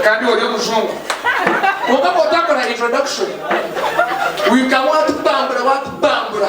Kandi ori omujungu. Kwonka ku otakora introduction, wika watubambura watubambura.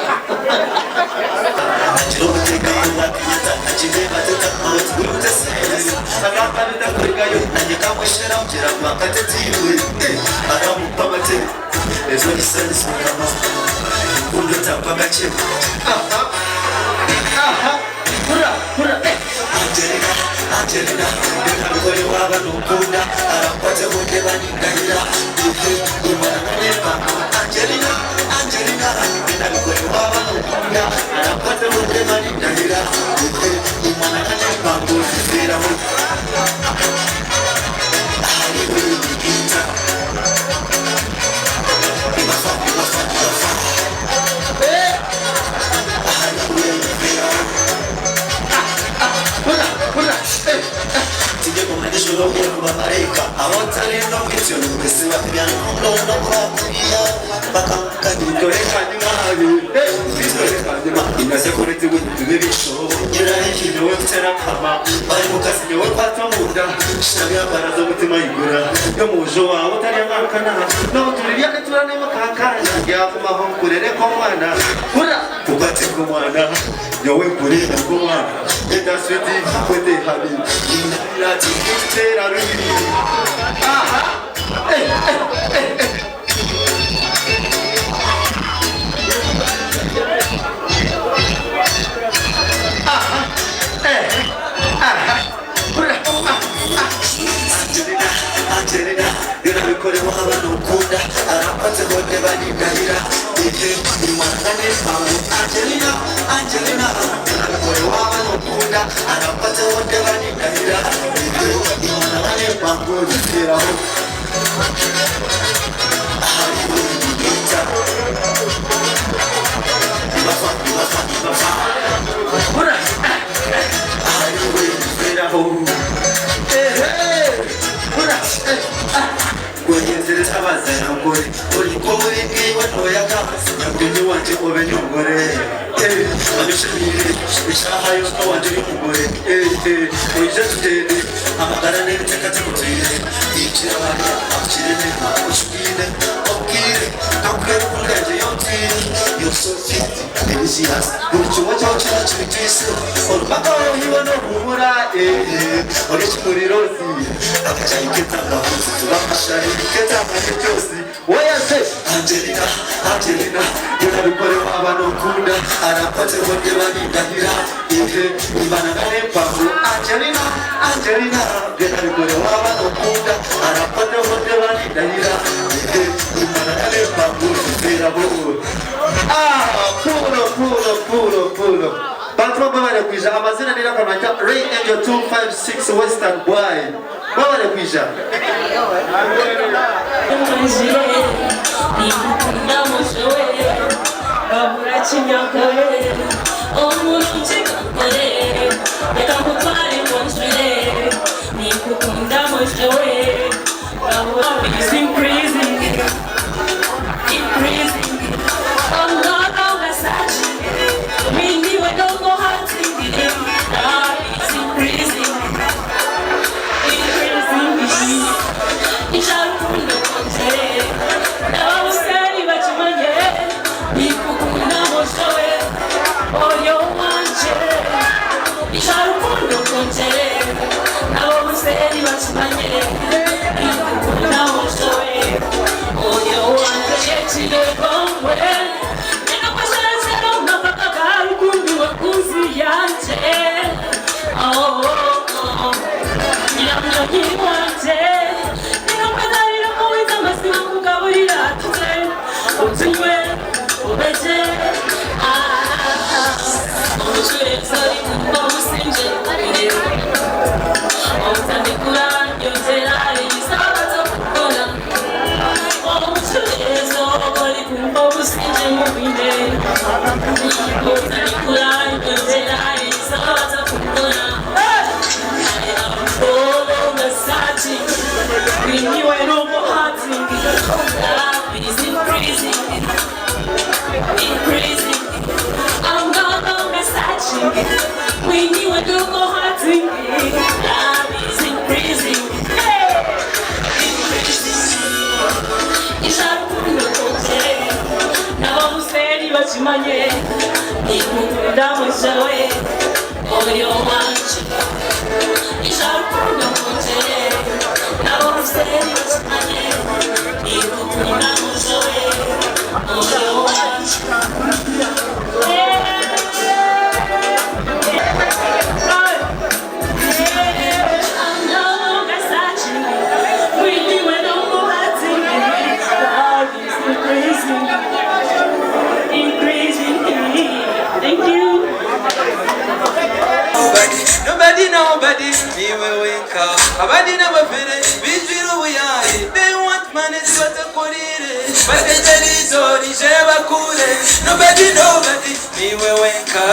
Nobody, nobody, niwe wenka. Abandi n'abafere bijwire obuyaye. They want money tibatakorire. Batekyerizo rije bakure. Nobody, nobody, niwe wenka.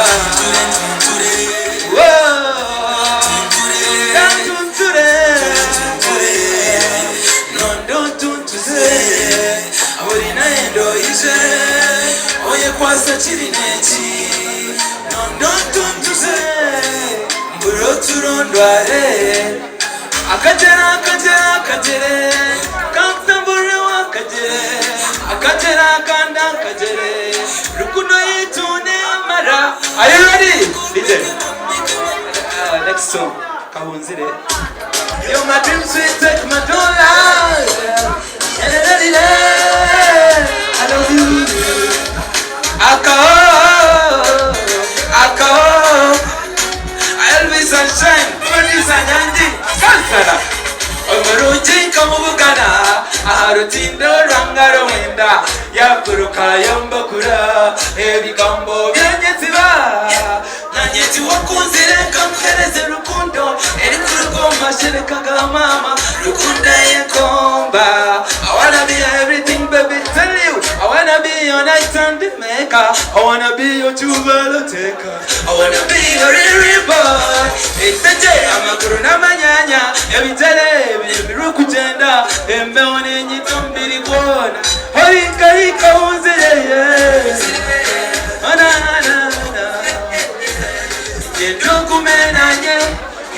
Whoa. Kantunture. Nondo tuntuze. Ahori naendo ije. Oye kwasa kiri neki. Nondo tuntuze. Mburo turondware. Akagera akagera akagere. Kakutamburire wakagere. Akagera kanda akagere. Rukundo yitu amara. Are you ready? DJ. Next song. Kahunzire. You're my dream sweet, take my dollar. I love you. Akao, akao. Elvis Sunshine, producer Nyandi, Kansala. Omurungi nkamubugana aha rutindo rwangaro wenda yakuruka yambakura ebigambo byanyeziba nanye tiwakunzire nkamuhereze rukundo eri kurugomba sherekaga mama rukundo yekomba. I wanna be everything, baby, tell you. I wanna be your night and maker. I wanna be your chubalo taker. I wanna be your real boy. Eteje amaguru n'amanyanya ebitere biri kugenda embeho n'enyito mbiri kwona horikarika wunzire. Genda okumenanye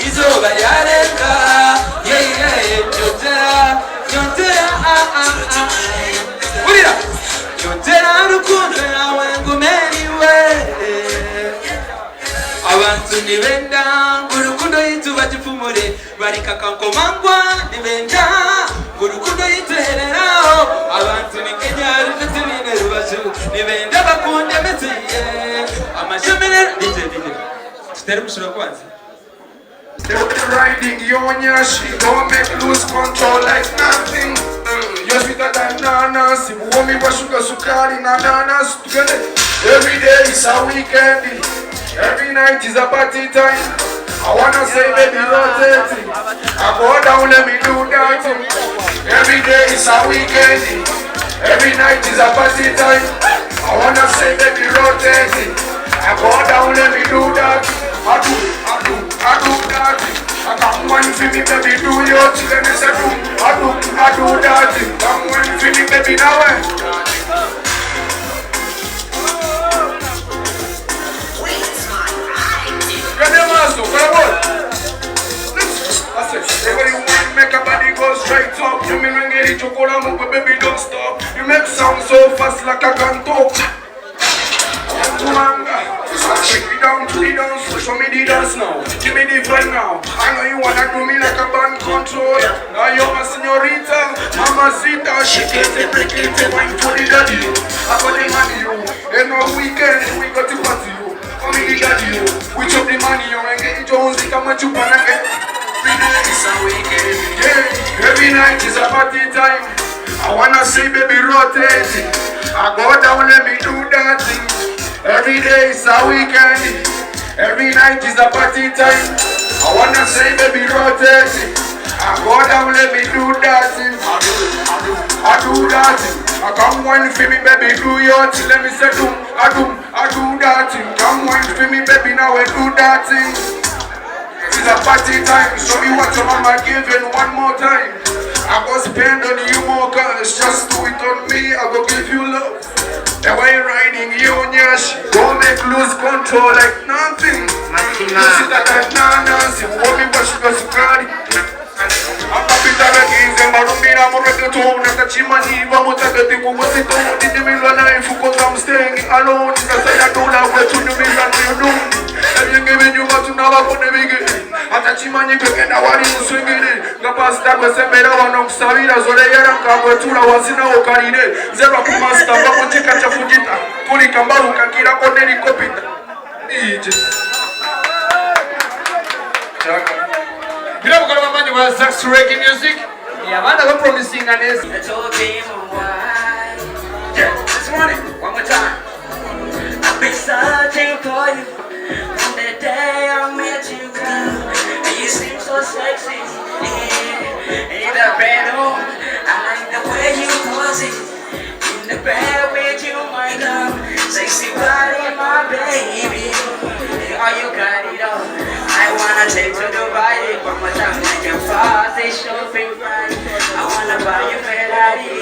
izuba ryarenga nyongera nyongera ah, ah, ah. Urira nyongera rukundo yawe ngumeriwe. Abantu nibenda ngo urukundo yitu bagipfumure barikakankomangwa nibenda ngo urukundo yituhereraho abantu ni Kenya rufite bine rubaju nibenda bakunde mesiye amashemerero. DJ, DJ, tutere umushuro kwanza. Riding your nyashi, don't make lose control like nothing. You're sweeter than nanas, womi wa sugar sukari na nanas together. Every day is a weekend, every night is a party time. I wanna say, baby, rotate it. I go down, let me do that. Every day is a weekend, every night is a party time. I wanna say, baby, rotate it. I go down, let me do that. I do, I do, I do that. I come one for me, baby, do your children. I do, I do, I do that. Come one for me, baby, now. Eh. Grandmaster, come on. I said, everybody want make a body go straight up. You mean when get it, chocolate, baby, don't stop. You make sound so fast like a gun talk. Take me down to the dance, show me the dance now. Give me the vibe now. I know you wanna do me like a band control. Now you're my señorita, mamacita. Shake it, break it, wine for the daddy. I got the money, you. And no weekend, we got to party, you. Come the daddy, you. We chop the money, you. And get Jones, come what you wanna get. Every day is a weekend, yeah. Every night is a party time. I wanna see baby rotate. I go down, let me do that thing. Every day is a weekend. Every night is a party time. I wanna say baby rotate. I go down, let me do that thing. I do, I do, I do that thing. I come wine for me, baby, do your thing. Let me say do, I do, I do that thing. Come wine for me, baby, now I do that thing. It's a party time, show me what your mama giving one more time. I go spend on you more cash, just do it on me, I go give you love. The way you riding you nyash, go make lose control like nothing. You see that that nana, see what me wash go sukari. Akapita bakinze mbarumbira mu reggaeton natachimanyi bamutagatifu wazito didimilwa life cause I'm staying alone sasa yadula wetunyumiza no you do ebingi binyuma tunabakone bigi atakimanyi kwegenda wali muswingiri nga pasita gwesembera wano nkusabira zoleyera nkabwetula wansi nawo kalire nze lwakumasita mba mukika kyafugita tulika mbaluka kirako nelikopita DJ Birabo bamaanyi ba Zax Reggae Music. Abaana bapromisinga neza. Yeah, this morning, one more time. I've been searching for you from the day I met you, girl. And you seem so sexy. Yeah. In the bedroom, I like the way you pose it. In the bed with you, my love. Sexy body, my baby. Oh, you got it all. I wanna take to Dubai. One more time, like a fast shopping ride. I wanna buy you Ferrari.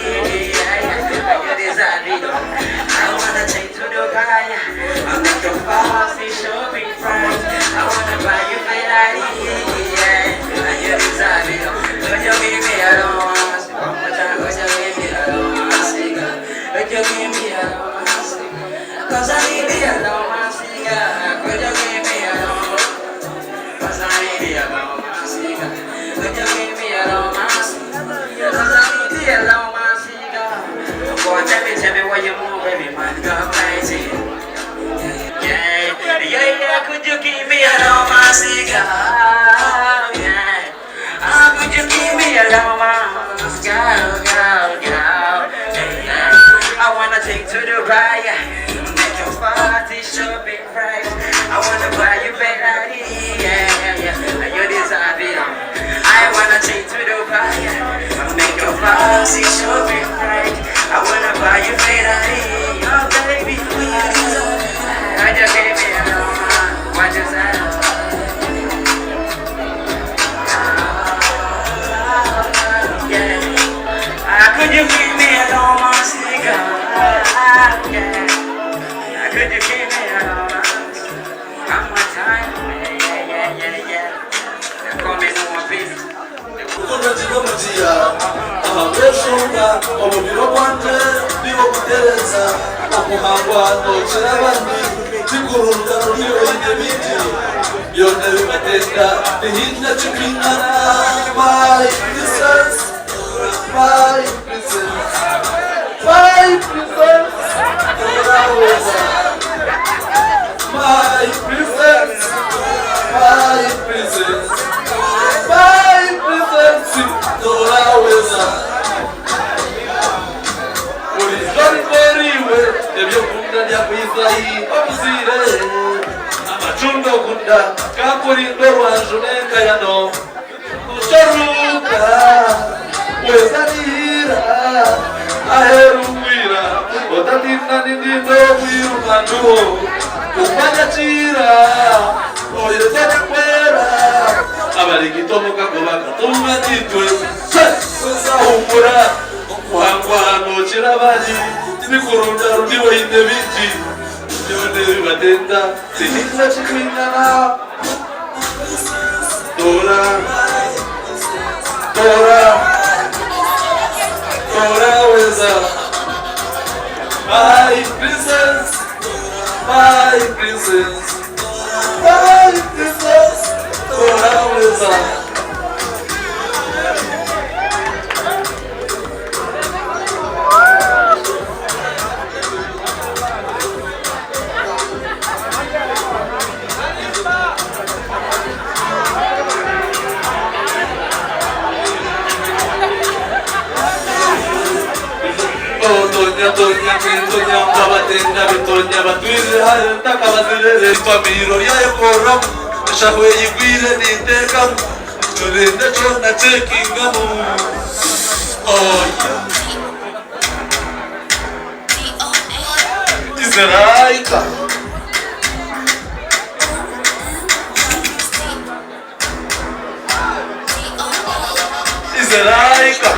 Yeah, yeah. You deserve it all. I wanna take to Dubai. I'll make a fast shopping ride. I wanna buy you Ferrari. Yeah, you deserve it all. Would you give me a romance? One more time, would you give me a romance? Would you give me a romance? Cause I need a romance, girl. Could you give me a romance? Cause I need a romance, girl. Would you give me a romance? Cause I need a romance, girl. Boy, tell me where you move, baby, man, go crazy. Yeah, yeah, yeah, could you give me a romance, girl? Yeah. Ah, could you give me a romance, girl, girl, girl? Yeah, yeah. I wanna take to Dubai, make your party shopping price. I wanna buy you Ferrari, yeah, yeah, yeah. You deserve it. I wanna take to Dubai, make your party shopping price. I wanna buy you Ferrari, oh baby, you deserve it. I just give me a romance, what you say? Yeah. Ah, could you give me a romance, girl? Yeah. Ah, could you give me a romance? One more time. Yeah, yeah, yeah, yeah. They call me no one peace. Mugiya ahabw'enshonga omubiri ogwanje niwo gutereza okuhangwa nokira abandi tikurunda ruri oine bingi byona bibatenda tihinda kikwingana. My princess, my princess, my princess, toraweza. My princess, my princess, my princess, toraweza. Urizorikoriwe ebyokunda byakwizayi omuzire amacunda okunda kakurinda orwanju n'enkayano utoruka wezanira aheru kwira otatina nindindo kwirukanduho ukwanyakira oyezakwera abarigitomoka ngo bakatunga nitwe wezahumura okuhangwa nokira abandi tibikurunda rundi weine bingi byone bibatenda tihinda kikwingana. Tora, tora, tora weza. My princess, my princess, my princess, tora weza. Tonya, tonya, tonya, babatenda bitonya batwire hayo ntakabazirere twamiro lyayekoramu eshahwe yigwire nintekamu turinde kyona kyekingamu oya Izeraika. Izeraika.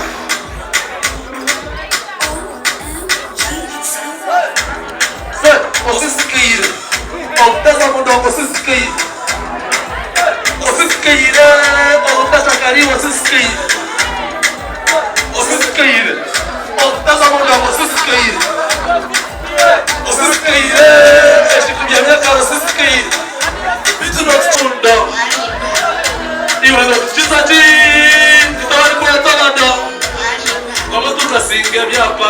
Se osisikaire obutaza muno osisikaire osisikaire obutashakari osisikaire osisikaire obutaza muno osisikaire osisikaire ekikubya myaka osisikaire bitu nokikunda iwe notukiza ki titwarikweta bado Twaba tukasinga ebyapa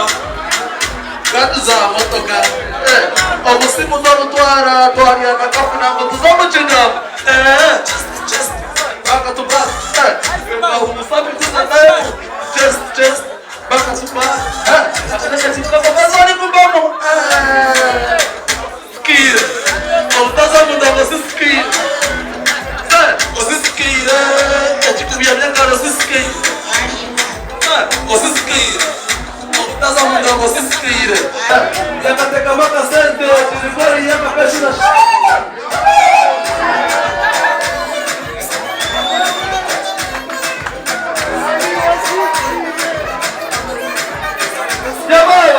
kandi za motoka eh, obusimu twabutwara twarya akakafuna ngu tuze omu kigambo eh, just just back to back eh, just just back to back eh, eh, Sikiire obutaza munda osisikiire osisikiire ekikubya by'engaro osisikiire osisikiire obutaza munda osisikiire yakateekamu akasente kirigori yakapeshura. Jamaa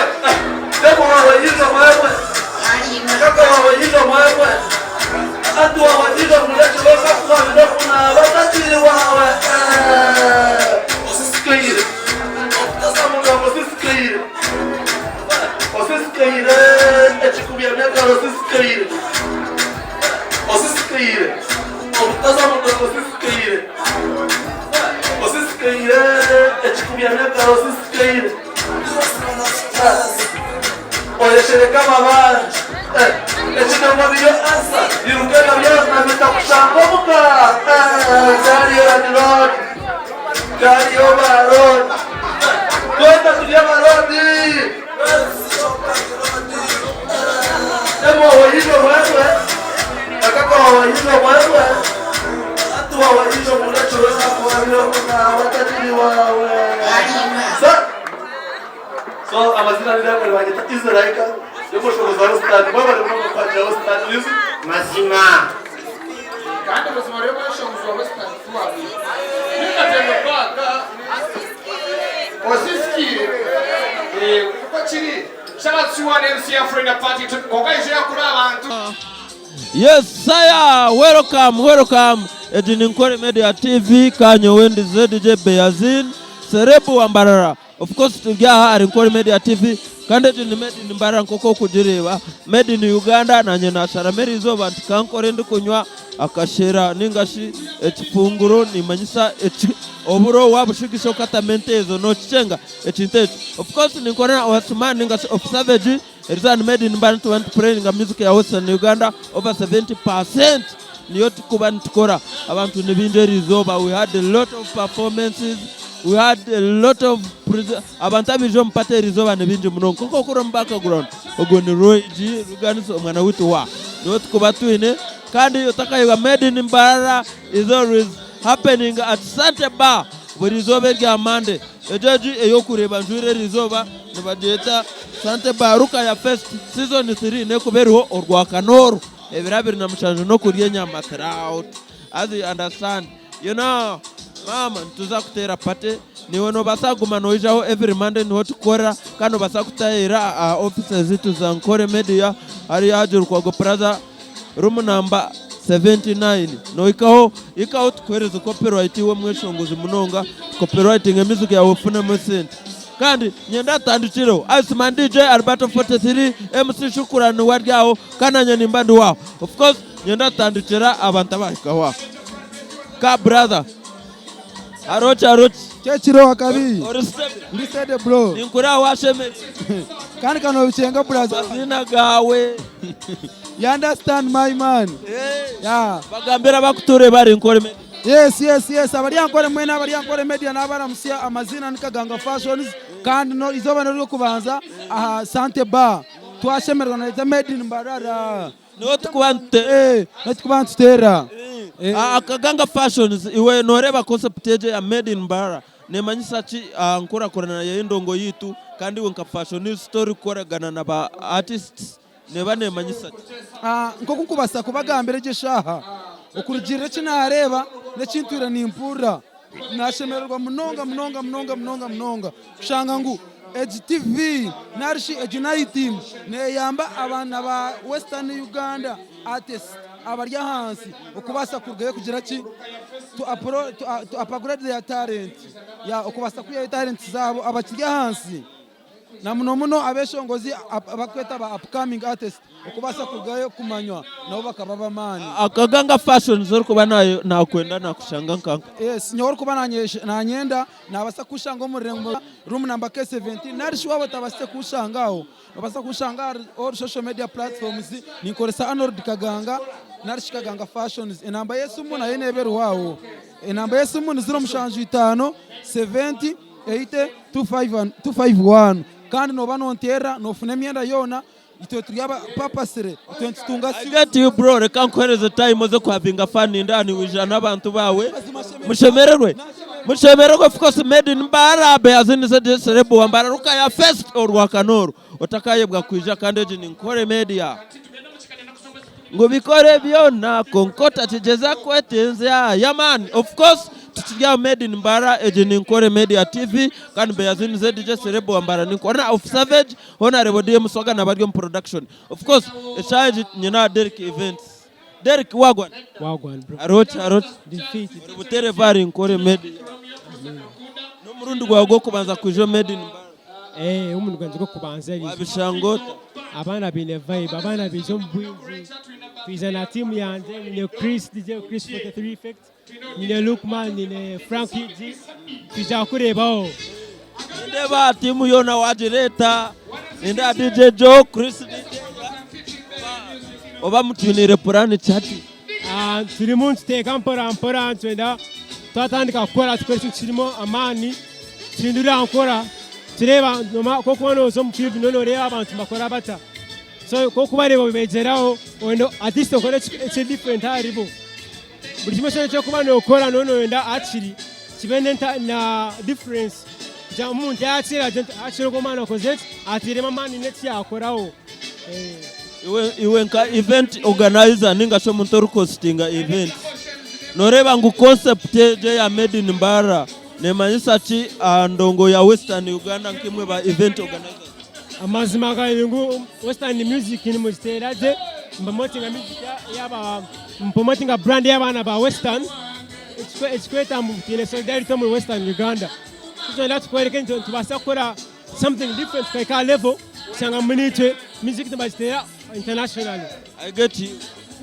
Oyeshereka amabanja ekigambo niyo answer iruka byona bitakushanga omuka gari on road gari over road twena turi abarodi emwawayizo mwemwe akakawawayizo mwemwe atuwawayizo munachiweza kuwabira watajiri wawe. So amazina ni nako bagita Israel y'umushobozi wa Western mwabari muri kwakira Western Music. Mazima. Kandi ubuzima rero bw'ubushobozi wa Western Club nikatemba paka osisikire uko kiri. Shout out to one MC Afro in the party konga yakuri abantu. Yes, sire. Welcome, welcome. Egi ni Nkore Media TV, kanyowe ndi ZJ Beyazin, Serebu wa Mbarara. Of course turi aha ahari Nkore Media TV kandi egi ni Made in Mbarara nk'oku orikugireeba. Made in Uganda nanye nasharamu eriizooba nti kankore ndikunywa akashera ninga shi ekifunguro nimanyisa eki oburo wabushigisha okatamu enteezo nokikyenga ekintu ekyo. Of course ninkora na Osman ninga shi Offsavage. Eriizooba ni Made in Mbarara nituba nitupureyinga music ya Western Uganda over 70% niyo turikuba nitukora. Abantu nibaingi eriizooba we had a lot of performances, we had a lot of abantu abaija omu party eriizooba nibaingi munonga. Nk'oku orikureeba omu background ogwo ni Roy G Ruganisi omwana waitu wa niwe turikuba twine kandi otakayebwa Made in Mbarara is always happening at Sante Bar buri izooba erya Monday. Egyo egi ey'okureeba njwire eri izooba nibagyeta Sante Bar Rukaya Fest Season 3 n'ekuba eriho Orwakana oru ebiro 27 n'okurya enyama throughout as you understand you know maama nituza kuteera party naiwe nobaasa kuguma noijaho every Monday niho tukukorera kandi nobaasa kutahirira aha offices zaitu za Nkore Media hariya aha Lukwago Plaza Room number 79 nohikaho hikaho tukuhereze copyright iwe omweshongozi munonga copyrighting music yawe ofunemu esente kandi nyenda tutandikireho Iceman DJ Alberto 43 MC Shukura niwe ari aho kandi nanye nimba ndi waho of course nyenda tutandikira abantu abahikaho aho ka brother haroki haroki. Kyekiro akabi. Ori steady? Ndi steady bro. Ninkureba washemererwa. Kandi kanobikyenga braza. Amaziina gaawe. You understand my man. Yeah. Bagambire abakutureeba ahari Nkore Media. Yes yes yes abari aha Nkore mwena abari aha Nkore Media nabaramutsya amaziina ni Kaganga Fashions kandi no izooba n'ery'okubanza aha Sante Bar twashemererwa na Made in Mbarara. Niho turikuba nituteera. Eh, niho turikuba nituteera. Eh. Ah, Kaganga Fashions, iwe nooreeba concept egyo eya Made in Mbarara neemanyisa ki aha nkurakurana y'endongo yaitu kandi iwe nka fashionista orikukoragana na ba artists neeba neemanyisa ki? Ah, nk'oku nkubaasa kubagambira egi eshaaha, okurugiirira eki naareeba n'eki ntwire nimpurira. Nashemererwa munonga munonga munonga munonga munonga kushanga ngu egi TV narishi egi night neyamba abaana ba western Uganda artists abari ahansi okubaasa kurugayo kugira ki to upgrade their talent okubaasa kwihayo talent zaabo abakiri ahansi. Na muno muno abeshongozi abakweta ba upcoming artist okubaasa kurugayo kumanywa nabo bakaba ab'amaani. Akaganga Fashions orikuba nakwenda nakushanga nkanka? Yes, nyowe orikuba nanyenda nabaasa kunshanga omu rurengo room number K17 nari shi waaba otabaasize kunshanga aho, nobaasa kunshanga ahari all social media platforms ninkoresa Arnold Kaganga nari shi Kaganga Fashions. Enamba y'esimu nayo neeba eriho aho. Enamba y'esimu ni ziro mushanju itaano, seventy. 82551 kandi noba nonterera nofuna emyenda yoona itwe turi aba papasire itwe nitutunga I get you bro reka nkuhereze time oze kuhavinga fun indani wija n'abantu bawe mushemererwe mushemererwe of course made in Mbarara Beazinise DJ Celeb wa Mbarara Rukaya Fest orwakana oru otakayebwa kwija kandi egi ni Nkore Media. Ngu bikore byona kwonka otakigyeza kwetenzya yeah man of course tukiri aha made in Mbarara egi ni Nkore Media TV kandi Beyazinize DJ Celeb wa Mbarara ninkora na Off Savage Honarebo DM Swaga na bari omu production of course eshaaha egi nyine aha Derrick Events Derrick wagwan? Wagwan bro. Hariho ki hariho ki? Ndi fit. Ori buterevu ahari Nkore Media n'omurundi gwawe gw'okubanza kwija omu Made in Mbarara? Eh, omurundi gwangye gw'okubanza eriizooba. Wabishanga ota? Abaana baine vibe, abaana baija omu bwingi. Twija na tiimu yangye, nyine Chris, DJ Chris 43 Effect, nyine Lukman, nyine Frank UG. Twija kukureebaho. Nindeeba tiimu yoona waagireeta, nindeeba DJ Joe, Chris DJ, oba mutwiniire puraani ki hati? Ah, turimu nituteeka mpora mpora nitwenda twatandika kukora tukore ekintu kirimu amaani tuhindure aha nkora tureeba noma kokuba nooza omu field noona oreeba abantu nibakora bata so kokubareeba obeegyeraho oyenda at least okore ekiri different aharibo buri kimwe kyona eki orikuba nookora nooba nooyenda hakiri kibe na difference kugira ngu omuntu yaakira agire nti hakiri ogu omwana akozire ki atairemu amaani haine eki yaakoraho. Iwe, iwe nka event organizer ninga shi omuntu orikuhostinga event, noreeba ngu concept egyo eya Made in Mbarara nemanyisa ki aha ndongo ya Western Uganda nkaimwe ba event organizers? Amazima gari ngu Western music nimugiteera gye, nipromotinga music yaba, nipromotinga brand y'abaana ba Western, ekikweta ngu twine solidarity omuri Western Uganda. Nitwenda tukworeke ngu nitubaasa kukora Something different tukahika aha level kushanga mbwenu itwe music nibagiteera internationally. I get you.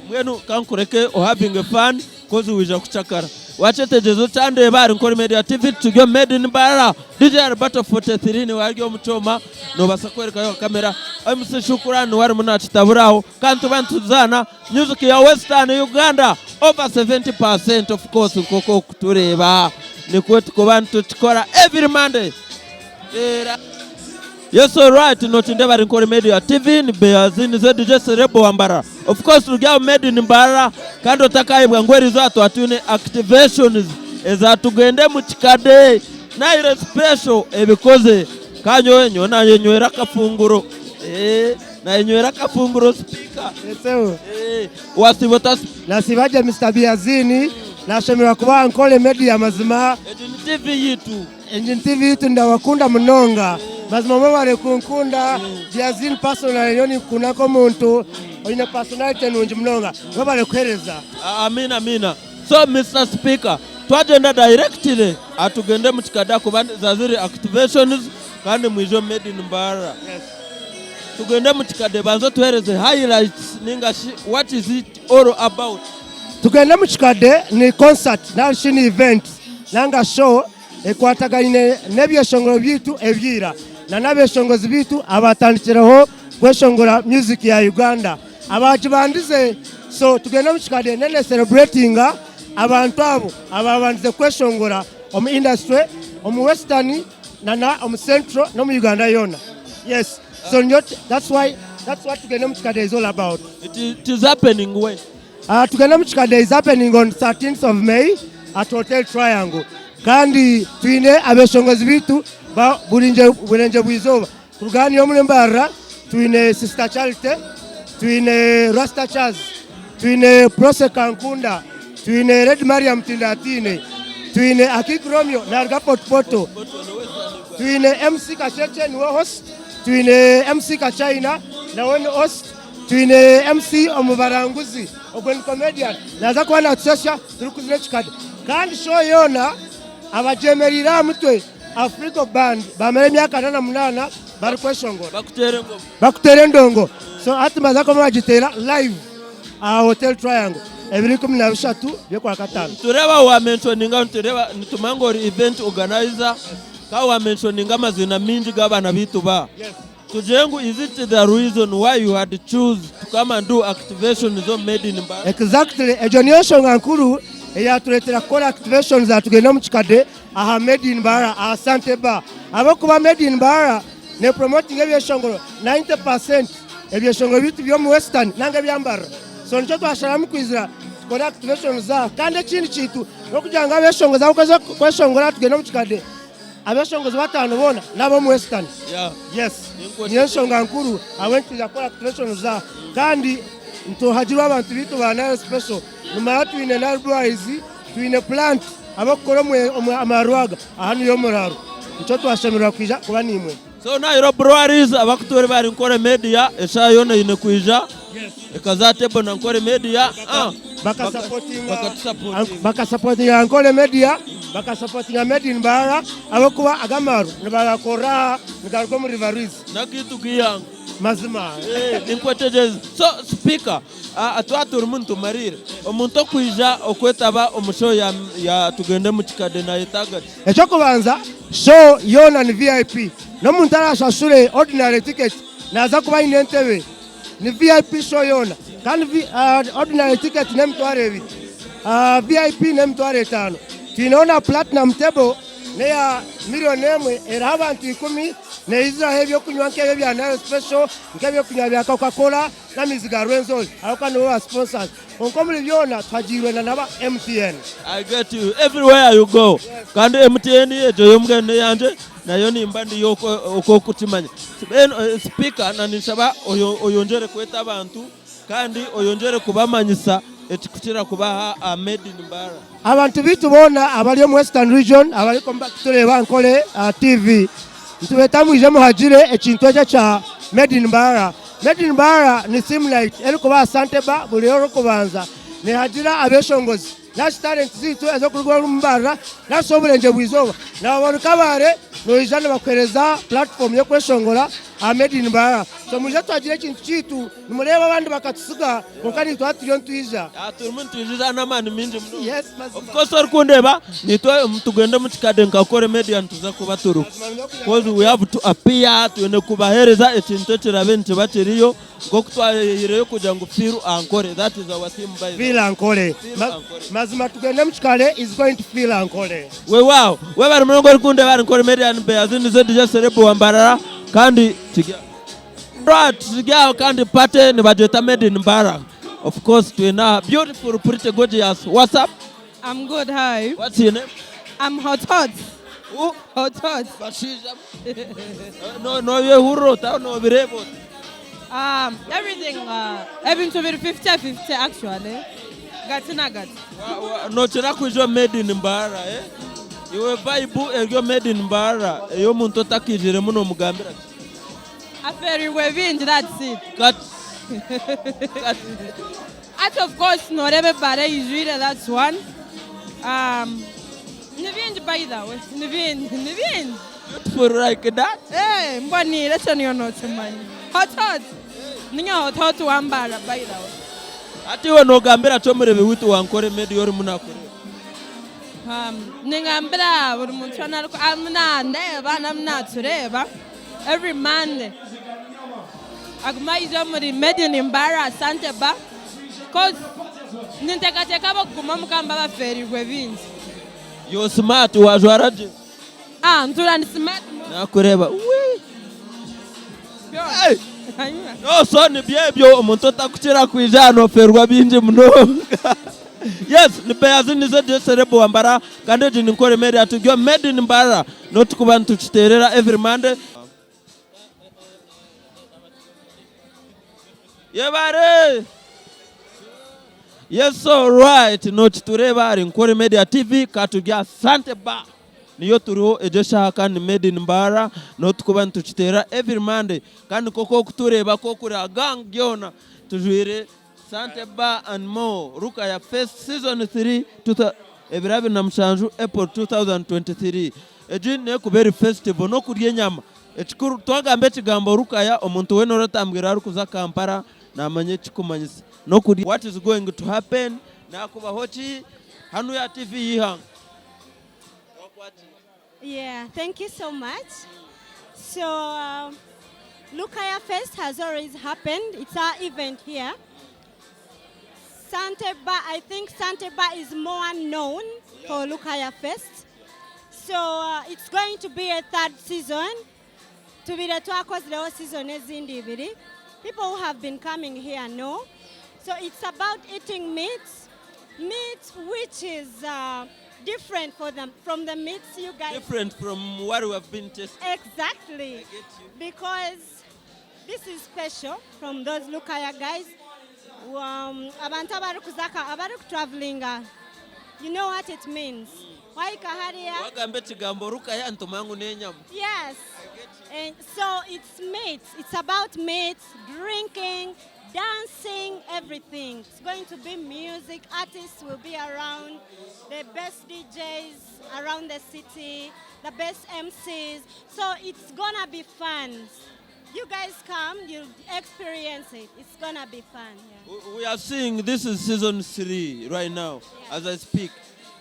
Mbwenu kankureke ohavinge fun coz wija kucakara. Wakyetegyereza okyandeeba ahari Nkore Media TV turi omu Made in Mbarara. DJ Alberto 43 niwe ari omu kyoma nobasa kwerekayo aha kamera. MC Shukuran niwe arimu nakitabura aho kandi tuba nituzaana music ya Western Uganda over 70% of course nkoku okutureeba nikwo tukuba nitukikora every Monday. Era Yes alright notinde bari Nkore Media TV ni Beazi nize DJ Celeb wa Mbarara. Of course turi aho made in Mbarara kandi otakayebwa ngu eriizooba twaba twine activations eza tugende mu kikade Nile special ebikoze ka nyowe nyowe nayenywera akafunguro eh nayenywera akafunguro speaker Eseho. eh wasiiba ota Nasiiba gye Mister Biazini, nashemererwa kuba aha Nkore Media mazima. Egi ni TV yitu. Engine TV yitu ndabakunda munonga mazima mwebare kunkunda Biazin personally nyowe ninkukunda nk'omuntu oine personality nungi munonga webare kuhereza. Amina amina so Mister Speaker twagyenda directly atugende mukikade ahakuba za ziri activations kandi mwije omu made in Mbarara tugende mukikade banza otuhereze highlights ninga shi what is it all about. Tugende mukikade ni concert narishi ni event nanga show ekwatagaine n'ebyeshongoro byaitu ebya ira na n'abeshongozi baitu abatandikireho kweshongora music ya Uganda abagibandize so tugende omu kikade nene celebratinga abantu abo ababandize kweshongora omu industry omu western na na omu central n'omu Uganda yoona yes so nyo that's why that's what tugende omu kikade is all about. It is happening when? Tugende omu Kikade is happening on 13th of May at Hotel Triangle kandi twine abeshongozi baitu ba burengye bw'eizooba kuruga hanu omuri Mbarara twine Sister Charity, twine Rasta Charles, twine Prossy Kankunda, twine Lady Mariam Tindatiine, Twine Akik Romeo naruga Fort Portal. Twine MC Kashekye niwe host. Twine MC Kachina nawe ni host. Twine MC Omubaranguzi ogwe ni comedian naza kuba natushasha turikuzina ekikade. Kandi show yoona abagyemereire aha mutwe Afrigo Band bamara emyaka 48 barikweshongora. Bakuteera engoma. Bakuteera endongo. So hati nibaza kuba nibagiteera live aha Hotel Triangle ebiro 13 by'okwakataano. Nitureeba wa mentioninga nitureeba nitumanya ngu ori event organizer kandi wa mentioninga amaziina maingi g'abaana baitu ba. Tugire ngu is it the reason why you had choose to come and do activations omu Made in Mbarara? Exactly egyo niyo nshonga nkuru eyaturetera kukora activations aha tugende omu kikade aha Made in Mbarara aha Sante Bar ahabw'okuba Made in Mbarara ne promotinga ebyeshongoro 90% ebyeshongoro byaitu by'omu Western nanga ebya Mbarara so nikyo twasharamu kwizira tukore activations aha kandi ekindi kintu n'okugira ngu abeshongozi abakuza kweshongora tugende omu kikade Abeshongozi batano boona n'ab'omu Western. Yes. Niyo nshonga nkuru ahabw'enki twija kukora activations aha. Kandi nituhagirwa abantu baitu ba Nile Special. Nimara twine Nile Breweries, twine plant ab'okukora amarwa aga aha niyo omuraro. Nikyo twashemererwa kwija kuba naimwe. So Nile Breweries abakutuura bari Nkore Media eshaaha yoona eine kwija ekaza aha table na Nkore Media. Bakasapotinga Ankole Media, bakasapotinga Made in Mbarara ahabw'okuba aga amaarwa nibagakorera aha nigaruga omu River Rwizi. N'agaitu g'eihanga. Mazima. Ninkwetegyereza. So sipiika, twaba turimu nitumariira, omuntu okwija okwetaba omu show ya Tugende Omu Kikade nayetaaga ki? Eky'okubanza, show yoona ni VIP. N'omuntu araashashure ordinary ticket naaza kuba aine entebe. Ni VIP show yoona kandi ordinary ticket n'emitwaro ebiri, VIP n'emitwaro etaano. Twineho na platinum table n'eya million emwe eriho abantu ikumi neiziraho ebyokunywa nk'ebyo ebya Nile special, nk'ebyokunywa bya Coca Cola n'amaizi ga Rwenzori ahabw'okuba nibo ba sponsors. Kwonka omuri byona tuhagiirwe na naba MTN. I get you everywhere you go kandi MTN egyo yo mbwenu n'eyangye nayo nimba ndiyo okwo okukimanya. Sipiika na ninshaba oyongyere kweta abantu kandi oyongyere kubamanyisa ekikukira kubaha aha Made in Mbarara. Abantu baitu boona abari omu Western Region abarikutureeba aha Nkore TV nitubeeta mwije muhagire ekintu eki ekya Made in Mbarara. Made in Mbarara ni theme night erikuba aha Sante Bar buri Orikubanza. Nehagira abeshongozi nari talent zaitu ez'okuruga omu Mbarara nari shi oburengyerwa izooba. Naaba ori Kabale noija nibakuheereza platform y'okweshongora aha Made in Mbarara. So mwije tuhagire ekintu kyaitu. Nimureeba abandi bakatutsiga kwonka naitwe hati turiyo nitwija. Turimu nitwijiza n'amaani maingi munonga. Yes, mazima. Of course orikundeeba naitwe tugende omu kikade nka Kore Media nituza kuba turiho. Because we have to appear, twine kubaheereza ekintu ekirabe nikiba kiriyo nk'oku twayehaireyo kugira ngu Feel Ankole. That is our theme by the way. Feel Ankole. Feel Ankole. Mazima tugende omu kikare is going to feel Ankole. Weewaawo webare munonga orikundeeba ahari Nkore Media ni Beazi nize DJ Celeb wa Mbarara kandi kiri Right, turi aho kandi party nibagyeta made in Mbarara. Of course twine aha beautiful pretty gorgeous. What's up? I'm good, how are you? What's your name? I'm hot hot. Who? Hot hot. Bashaija no nobyehurira ota nobireeba ota? Everything ebintu biri 50 50 actually. Gati na gati. Nokira kwija omu made in Mbarara eh? Iwe vibe eri omu made in Mbarara ey'omuntu otakaijiremu nomugambira ki? Aferirwe bingi that's it. Kat kat. Ati of course noreeba ebaara eijwire that's one. Um, ni bingi by the way, ni bingi, ni bingi. Beautiful like that. Eh, mboniire ekyo niyo nokimanya. Hot hot. Ninye hot hot wa Mbarara by the way. Hati iwe nogambira ki omurebi waitu wa Nkore Media orimu nakureeba? Ningambira buri muntu weena arimu nandeeba n'arimu natureeba every Monday agume aije omuri Made in Mbarara Asante Bar coz ninteekateeka ab'okuguma omuka nibaba bafeereirwe bingi. You're smart wajwara gye. Ntuura ndi smart munonga. Nakureeba wii. No so nibyo ebyo omuntu otakukira kwija aha nofeerwa bingi munonga. Yes ni Beazi nize DJ Celeb wa Mbarara kandi egi ni Nkore Media turi omu Made in Mbarara niho turikuba nitukiteerera every Monday. Yebare! Yes alright nokitureeba ahari Nkore Media TV ka turi aha Sante Bar niyo turiho egyo eshaaha kandi made in Mbarara niho tukuba nitukiteera every Monday kandi nk'oku orikutureeba ku okuri aha gang yoona tujwaire Sante Bar and More Rukaya Fest Season 3 2027 April 2023 egi nekuba eri festival n'okurya enyama ekikuru twagamba ekigambo Rukaya omuntu weena oratambwire arikuza Kampala Namanya ekikumanyisa nokurya. What is going to happen nakubaho ki hanu ya TV y'eihanga. Yeah, thank you so much. So, Lukaya Fest has always happened. It's our event here. Sante Bar, I think Sante Bar is more known for Lukaya Fest. So, it's going to be a third season. Tubaire twakozireho season ezindi ibiri. People who have been coming here know. So it's about eating meat, meat which is different for them, from the meats you guys... Different from what we have been tasting. Exactly. Because this is special from those Lukaya guys. Abantu abarikuzaka, abarikutravelinga, you know what it means. Wahika hariya. Wagamba ekigambo Rukaya nitumanya ngu n'enyama. Yes. And so it's meat. It's about meat, drinking, dancing, everything. It's going to be music. Artists will be around, the best DJs around the city, the best MCs. So it's gonna be fun. You guys come, you'll experience it. It's gonna be fun. Yeah. We are seeing this is season 3 right now, yeah. As I speak.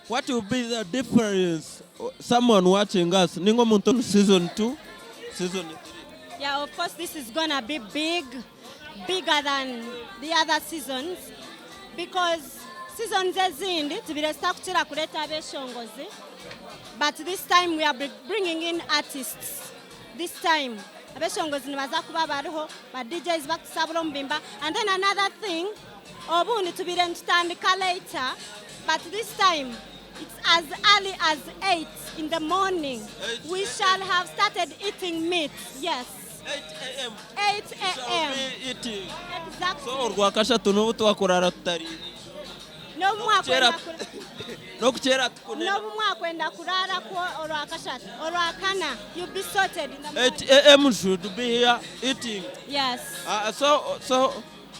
What will be the difference? Someone watching us, ningo muntu season 2, season 3. Yeah, of course this is gonna be big, bigger than the other seasons, because seasons ezindi tubire sitakukira kureeta abeshongozi, but this time we are bringing in artists. This time abeshongozi nibaza kuba bariho, ba DJs bakutusabura omu bimba, and then another thing, obundi tubire nitutandika later, but this time it's as early as 8 in the morning. We shall have started eating meat. Yes. 8 a.m. 8 a.m. Eating. Exactly. So orwakashatu n'obu twakurara tutariire. N'obu mwakwenda N'okukyera tukunena. N'obu mwakwenda kurara kwo orwakashatu, orwakana, you'll be sorted in the morning. 8 a.m. should be here eating. Yes. So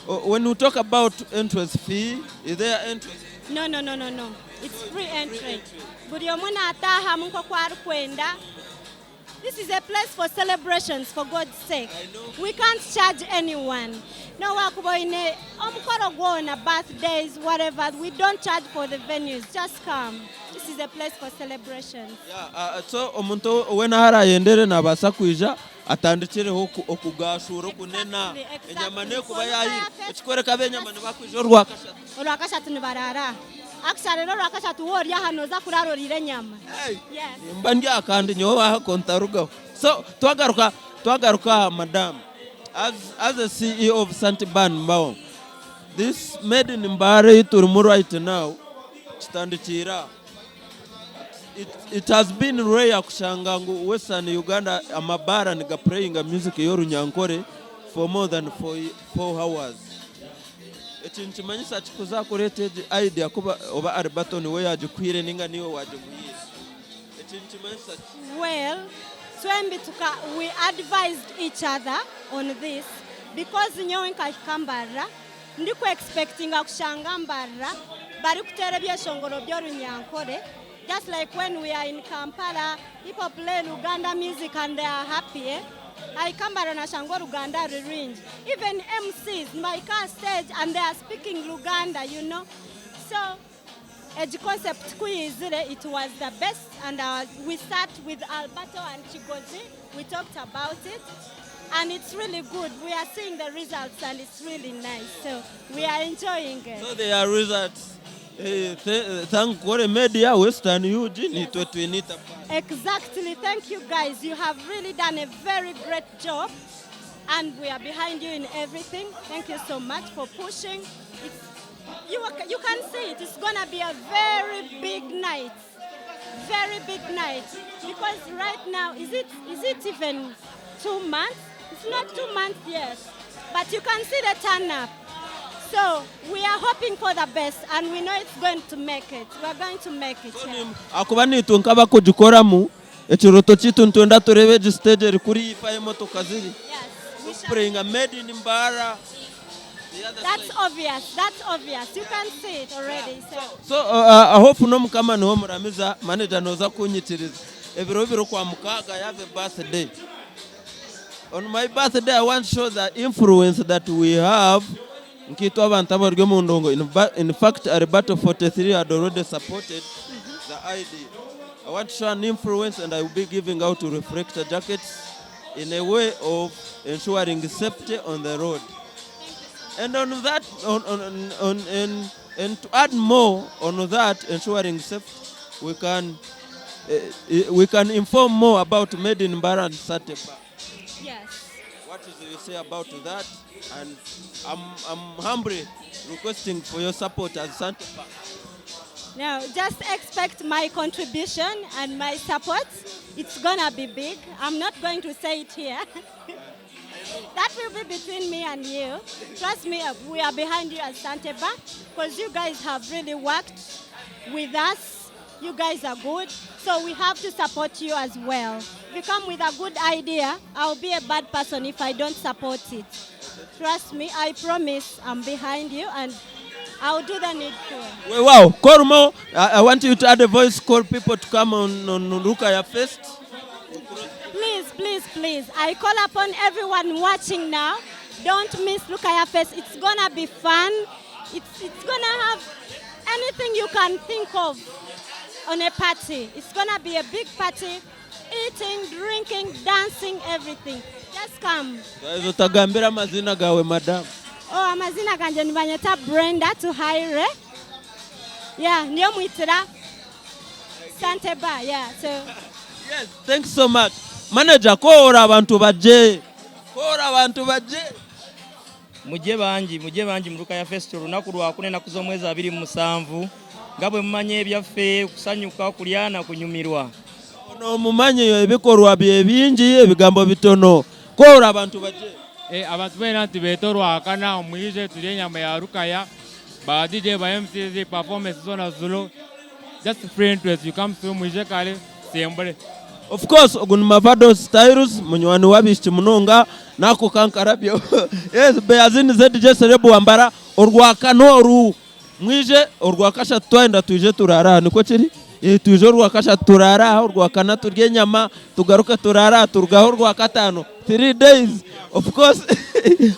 when we talk about entrance fee, is there entrance fee? No, no, no, no, no. It's free entry. Buri omwe naataahamu nk'oku arikwenda. This is a place for celebrations, for God's sake. We can't charge anyone. No wakuba oine omukoro gwona, birthdays, whatever, we don't charge for the venues. Just come. This is a place for celebrations. Yeah, so omuntu weena ahu arayendere nabaasa kwija atandikireho okugashuura okunena enyama nekuba yahire ekikworeka ab'enyama nibakwija orwakashatu. Orwakashatu nibarara. Actually rero orwakashatu waaba ori aha nooza kuraara oriire enyama. Yes. Nimba ndi aha kandi nyowe aha kontarugaho. So twagaruka twagaruka aha madam as as a CEO of Santi Ban Mbao this made in Mbare ei turimu right now kitandikiire aha. It, it has been rare kushanga ngu Western Uganda amabaara nigapureyinga music y'orunyankore for more than 4 hours. Eki nikimanyisa ki kuza kureeta egi idea kuba oba Alberto niwe yaagikuhaire ninga niiwe waagimuhaire? Eki nikimanyisa ki? Well, twembi tuka we advised each other on this because nyowe nkahika Mbarara ndiku expectinga kushanga Mbarara barikuteera ebyeshongoro by'orunyankore just like when we are in Kampala people play Luganda music and they are happy eh? Ahika Mbarara nashanga oruganda rurungi even MCs nibahika aha stage and they are speaking Luganda you know so egi concept ku yaizire it was the best and we sat with Alberto and Kigozi we talked about it and it's really good we are seeing the results and it's really nice so we are enjoying it. So there are results. Thank Kore Media, Western UG, nitwe twine itafaari. Exactly, thank you guys, you have really done a very great job and we are behind you in everything. Thank you so much for pushing. It's, you, you can see it, it's gonna be a very big night. Very big night. Because right now, is it even 2 months? It's not 2 months yet. But you can see the turn up. So So we are hoping for the best and we know it's going to make it. We are going to make it. Yeah. Ahakuba naitwe nk'abakugikoramu, ekirooto kyaitu nitwenda tureebe egi siteegi eri kuriya ife ahu emotoka ziri. Turikupureyinga Made in Mbarara. That's obvious. That's obvious. You can see it already. So. So uh, hope n'omukama niwe omuramiza manager noza kunyikiriza ebiro biri kwa mukaaga I have a birthday on my birthday I want to show the influence that we have nkaitwe abantu abari omu ndongo in, in fact Alberto 43 had already supported the idea I want to show an influence and I will be giving out reflector jackets in a way of ensuring safety on the road And on that, on, on, on, and, and to add more on that, ensuring safety, we can, uh, we can inform more about Made in Mbarara and Sateba. Yes. What do you say about that? And I'm, I'm humbly requesting for your support as Santeba. Now, just expect my contribution and my support. It's gonna be big. I'm not going to say it here. That will be between me and you. Trust me, we are behind you as Santeba because you guys have really worked with us. You guys are good. So we have to support you as well. If you come with a good idea, I'll be a bad person if I don't support it. Trust me, I promise I'm behind you and I'll do the needful. Well, wow. Call more. I, I want you to add a voice, call people to come on, on Rukaya Fest. Please, please, please. I call upon everyone watching now. Don't miss Lukaya Fest. It's gonna be fun. It's, it's gonna have anything you can think of on a party. It's gonna be a big party. Eating, drinking, dancing, everything. Just come. Guys, utagambira amazina gawe madam. Oh, amazina ganje nibanyeta Brenda Tuhaire. Yeah, niyo mwitira Sante Bar. Yeah, so Yes, thanks so much. Manager, koora abantu baje. Koora abantu baje. Mujje bangi, mujje bangi mu Lukaya Fest olunaku lwakuna ennaku z'omwezi 27 nga bwe mumanyi ebyaffe kusanyuka, kulya na kunyumirwa. Ono omumanyi ebikorwa bye bingi ebigambo bitono. Koora abantu baje. Eh, abantu beena nitubeeta orwakana mwije turye enyama ya Rukaya ba DJ ba MCs performance zoona ziriho just free interest you come through mwije kare tusembure. Of course ogu ni Mavado Styles munywani w'abaishiki munonga nako kankarabyo yes Beazini ZJ Celeb Wambara orwakana oru mwije orwakashatu twayenda twije turaare aha nikwo kiri? Eh, twije orwakashatu turaare aha orwakana turye enyama tugaruke turaare aha turugaho orwakataano 3 days of course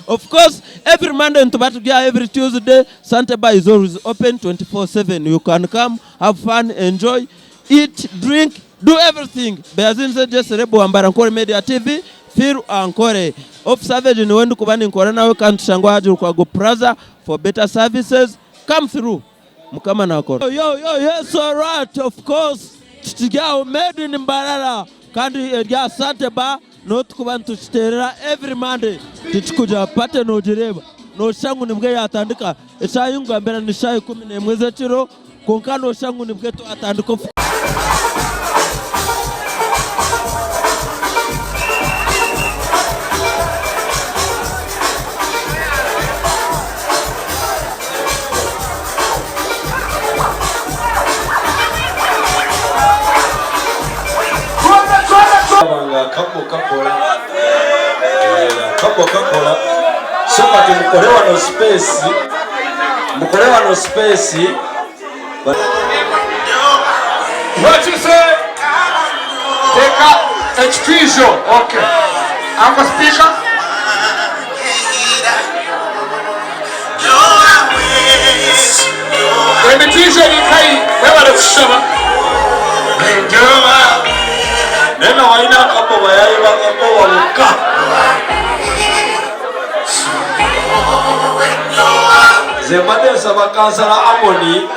of course every Monday nituba turi aha every Tuesday Sante bar is always open 24/7 you can come have fun enjoy Eat, drink, do everything. Beazinze Jesse Rebo Wambara Nkore Media TV, Feel Ankore. Off Savage niwe ndikuba ninkora nawe kandi tushangwa aha Lukwago Plaza for better services. Come through. Mukama nakora. Yo, yo, yo, yes, all right, of course. Tukiri aho made in Mbarara kandi eri aha Sante Bar niho tukuba nitukiteerera every Monday. Tikikugira party nogireeba noshusha ngu nibwo yatandika. Eshaaha ei nkugambira ni shaaha 11 z'ekiro. Kwonka nooshusha ngu nibwo twatandika ofu. Nga akabbo kakola akabbo kakola so kati mukole wano space mukole wano space What you say? Take up ekitwijo. Okay. Uncle Speaker. Emitwijo eri nkahi? Webare kushaba. Naye nga walina akabbo bayaye bakakowa bokka. Nze mbadde nsaba kansala Amoni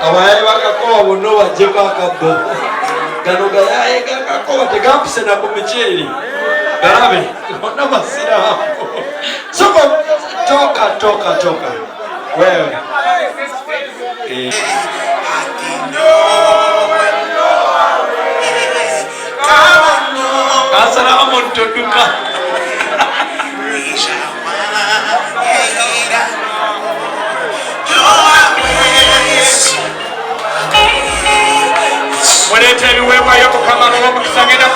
abayaye bakakowa bonna obaggyeko akabbo. Gano gayaye gakakowa tegampise na ku miceere. Galabe bonna basiraamu. Soko toka toka toka wewe. Eh. Kansala Amon toduka. Mukama abawe omukisa. Ngenda.